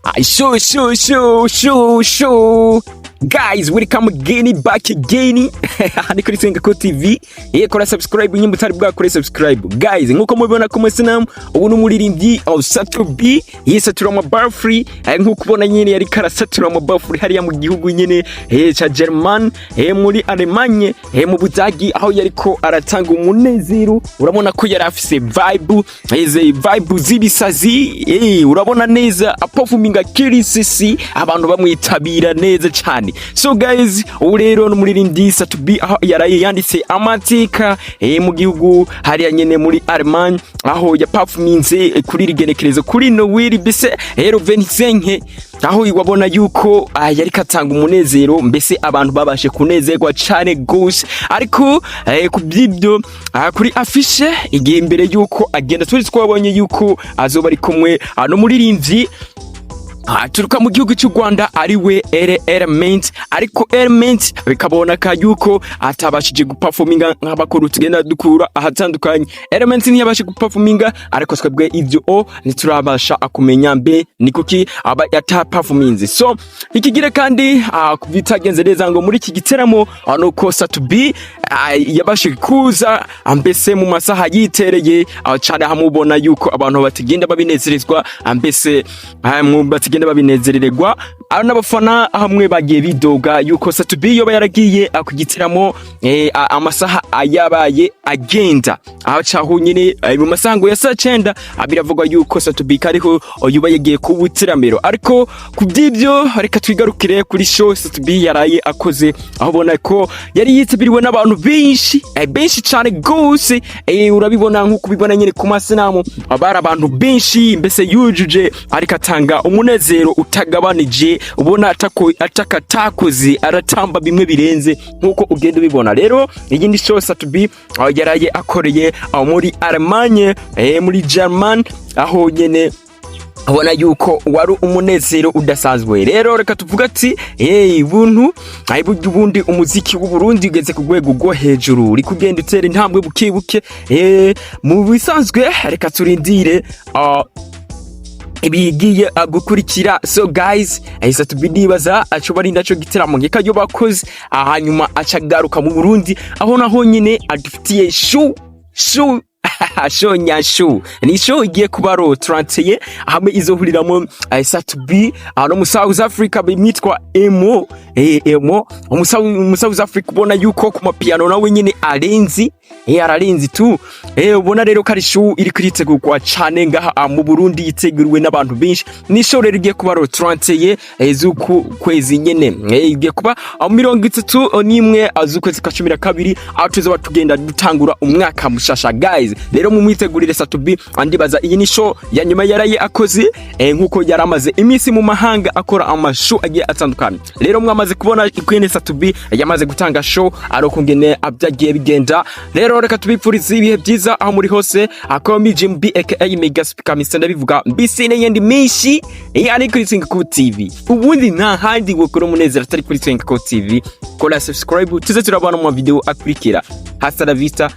Ay, sure, sure, sure, sure, sure. Guys, welcome again, back again. Ni kuri Senga Ko TV. Ye, kora subscribe nyimba utari bwakore subscribe. Guys, nkuko mubibona ku masanamu, ubu ni umuririmbyi Sat-B yisatura ama bafri, nkuko ubona nyine yari karasatura ama bafri hariya mu gihugu nyine ca German, muri Allemagne, mu Budagi, aho yariko aratanga umunezero. Urabona ko yari afise vibe, eze vibe z'ibisazi, urabona neza aperforminga kirisisi, abantu bamwitabira neza cyane. So guys, ubu rero n'umuririmbyi Sat-B, aho yaraye yanditse amateka mu gihugu hariya nyene muri Allemagne, aho yaperforminze kuri rigenekerezo kuri Noel, mbese rero 25, aho wabona yuko yari katanga umunezero, mbese abantu babashe kunezerwa cane gose. Ariko ku by'ibyo, kuri affiche igihe imbere yuko agenda, twese twabonye yuko azoba ari kumwe n'umuririmbyi aturuka mu gihugu cy'u Rwanda, ari we Element. Ariko Element bikaboneka yuko atabashije guperforminga nk'abakuru tugenda dukura ahatandukanye. Element ntiyabashe guperforminga, ariko twebwe ivyo o ntiturabasha kumenya mbe ni kuki aba yataperforminze. So ikigira kandi bitagenze neza ngo muri iki giteramo, nuko Sat-B yabashe kuza mbese mu masaha yitereye cane, hamubona yuko abantu batagenda babinezerezwa, mbese batigenda babinezerererwa n'abafana hamwe bagiye bidoga yuko Sat-B yoba yaragiye ku gitaramo amasaha ayabaye agenda aho nyine mu masaha ngo ya saa 9. Biravugwa yuko Sat-B kariho yuba yagiye ku butiramiro. Ariko ku by'ibyo, reka twigarukire kuri show Sat-B yaraye akoze, aho ubona ko yari yitabiriwe n'abantu benshi, benshi cyane gose. Urabibona nk'uko ubibona nyine ku masanamu, bari abantu benshi, mbese yujuje, ariko atanga umunezero utagabanije, ubona atakatakoze, aratamba bimwe birenze nk'uko ugenda ubibona. Rero iyi ni show Sat-B yaraye akoreye aho muri Allemagne, muri German, aho nyene ubona yuko wari umunezero udasanzwe. Rero reka tuvuga ati hey, buntu ayi burya ubundi umuziki w'u Burundi ugeze ku rwego rwo hejuru, uri kugenda utera intambwe buke buke. Mu bisanzwe reka turindire ibigiye gukurikira. So guys, Sat-B ndibaza acoba ari naco gitaramo nkeka yo bakoze, hanyuma acagaruka mu Burundi, aho naho nyine adufitiye show, show, show nyashow. Ni show igiye kuba le 31, hamwe izohuriramo Sat-B no mu South Africa bitwa Emo, Emo mu South Africa, ubona yuko ku mapiano nawe nyine arenzi, ararenzi tu. Ubona rero ko ari show iri kuritegurwa cane ngaha mu Burundi, yiteguriwe n'abantu benshi. Ni show rero igiye kuba le 31 z'uku kwezi nyene, igiye kuba 31 z'ukwezi kwa 12, aho tuzoba tugenda dutangura umwaka mushasha. Guys, rero mumwitegurire Sat-B. Andibaza iyi ni show ya nyuma yaraye akoze, nkuko yaramaze iminsi mu mahanga akora amashow agiye atandukanye. Rero mwamaze kubona ikwene Sat-B yamaze gutanga show, ari ukungene abyagiye bigenda. Rero reka tubipfurize ibihe byiza aho muri hose. Akomi Jim B aka Mega Speaker Mr ndabivuga mbisi n'iyindi minshi ari kuri Twinkle TV. Ubundi nta handi wokora umunezero atari kuri Twinkle TV. Kora subscribe, tuze turabona mu video akurikira. Hasta la vista.